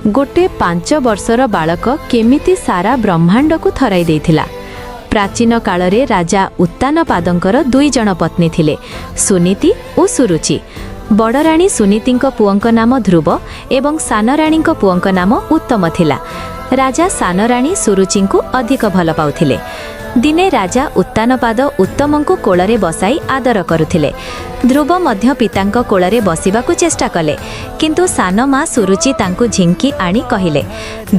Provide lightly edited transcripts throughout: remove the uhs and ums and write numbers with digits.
ଗୋଟେ 5 ବର୍ଷର ବାଳକ କେମିତି ସାରା ବ୍ରହ୍ମାଣ୍ଡକୁ ଥରାଇ ଦେଇଥିଲା। ପ୍ରାଚୀନ କାଳରେ ରାଜା ଉତ୍ତାନପାଦଙ୍କର ଦୁଇ ଜଣ ପତ୍ନୀ ଥିଲେ, ସୁନୀତି ଓ ସୁରୁଚି। ବଡ଼ରାଣୀ ସୁନୀତିଙ୍କ ପୁଅଙ୍କ ନାମ ଧ୍ରୁବ ଏବଂ ସାନରାଣୀଙ୍କ ପୁଅଙ୍କ ନାମ ଉତ୍ତମ ଥିଲା। ରାଜା ସାନରାଣୀ ସୁରୁଚିଙ୍କୁ ଅଧିକ ଭଲ ପାଉଥିଲେ। ଦିନେ ରାଜା ଉତ୍ତାନପାଦ ଉତ୍ତମଙ୍କୁ କୋଳରେ ବସାଇ ଆଦର କରୁଥିଲେ। ଧ୍ରୁବ ମଧ୍ୟ ପିତାଙ୍କ କୋଳରେ ବସିବାକୁ ଚେଷ୍ଟା କଲେ, କିନ୍ତୁ ସାନ ମା ସୁରୁଚି ତାଙ୍କୁ ଝିଙ୍କି ଆଣି କହିଲେ,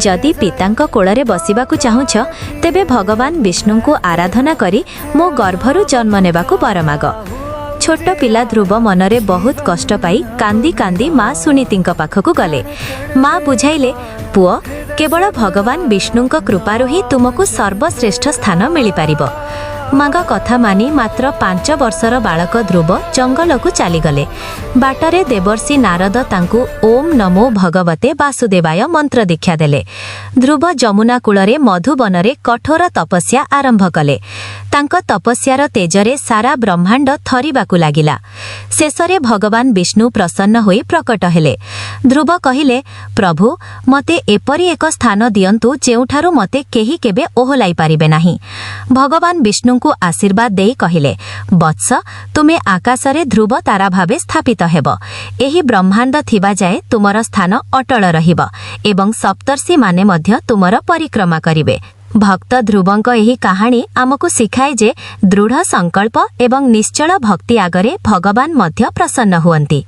"ଯଦି ପିତାଙ୍କ କୋଳରେ ବସିବାକୁ ଚାହୁଁଛ, ତେବେ ଭଗବାନ ବିଷ୍ଣୁଙ୍କୁ ଆରାଧନା କରି ମୋ ଗର୍ଭରୁ ଜନ୍ମ ନେବାକୁ ବର ମାଗ।" ଛୋଟ ପିଲା ଧ୍ରୁବ ମନରେ ବହୁତ କଷ୍ଟ ପାଇ କାନ୍ଦି କାନ୍ଦି ମା ସୁନୀତିଙ୍କ ପାଖକୁ ଗଲେ। ମା ବୁଝାଇଲେ, "ପୁଅ, କେବଳ ଭଗବାନ ବିଷ୍ଣୁଙ୍କ କୃପାରୁ ହିଁ ତୁମକୁ ସର୍ବଶ୍ରେଷ୍ଠ ସ୍ଥାନ ମିଳିପାରିବ।" ମାଙ୍କ କଥା ମାନି ମାତ୍ର 5 ବର୍ଷର ବାଳକ ଧ୍ରୁବ ଜଙ୍ଗଲକୁ ଚାଲିଗଲେ। ବାଟରେ ଦେବର୍ଷି ନାରଦ ତାଙ୍କୁ "ଓମ୍ ନମୋ ଭଗବତେ ବାସୁଦେବାୟ" ମନ୍ତ୍ର ଦୀକ୍ଷା ଦେଲେ। ଧ୍ରୁବ ଯମୁନା କୂଳରେ ମଧୁବନରେ କଠୋର ତପସ୍ୟା ଆରମ୍ଭ କଲେ। ତାଙ୍କ ତପସ୍ୟାର ତେଜରେ ସାରା ବ୍ରହ୍ମାଣ୍ଡ ଥରିବାକୁ ଲାଗିଲା। ଶେଷରେ ଭଗବାନ ବିଷ୍ଣୁ ପ୍ରସନ୍ନ ହୋଇ ପ୍ରକଟ ହେଲେ। ଧ୍ରୁବ କହିଲେ, "ପ୍ରଭୁ, ମୋତେ ଏପରି ଏକ ସ୍ଥାନ ଦିଅନ୍ତୁ, ଯେଉଁଠାରୁ ମୋତେ କେହି କେବେ ଓହଲାଇ ପାରିବେ ନାହିଁ।" ଭଗବାନ ବିଷ୍ଣୁଙ୍କୁ ଆଶୀର୍ବାଦ ଦେଇ କହିଲେ, "ବତ୍ସ, ତୁମେ ଆକାଶରେ ଧ୍ରୁବ ତାରା ଭାବେ ସ୍ଥାପିତ ହେବ। ଏହି ବ୍ରହ୍ମାଣ୍ଡ ଥିବା ଯାଏ ତୁମର ସ୍ଥାନ ଅଟଳ ରହିବ ଏବଂ ସପ୍ତର୍ଷିମାନେ ମଧ୍ୟ ତୁମର ପରିକ୍ରମା କରିବେ।" ଭକ୍ତ ଧ୍ରୁବଙ୍କ ଏହି କାହାଣୀ ଆମକୁ ଶିଖାଏ ଯେ ଦୃଢ଼ ସଂକଳ୍ପ ଏବଂ ନିଶ୍ଚଳ ଭକ୍ତି ଆଗରେ ଭଗବାନ ମଧ୍ୟ ପ୍ରସନ୍ନ ହୁଅନ୍ତି।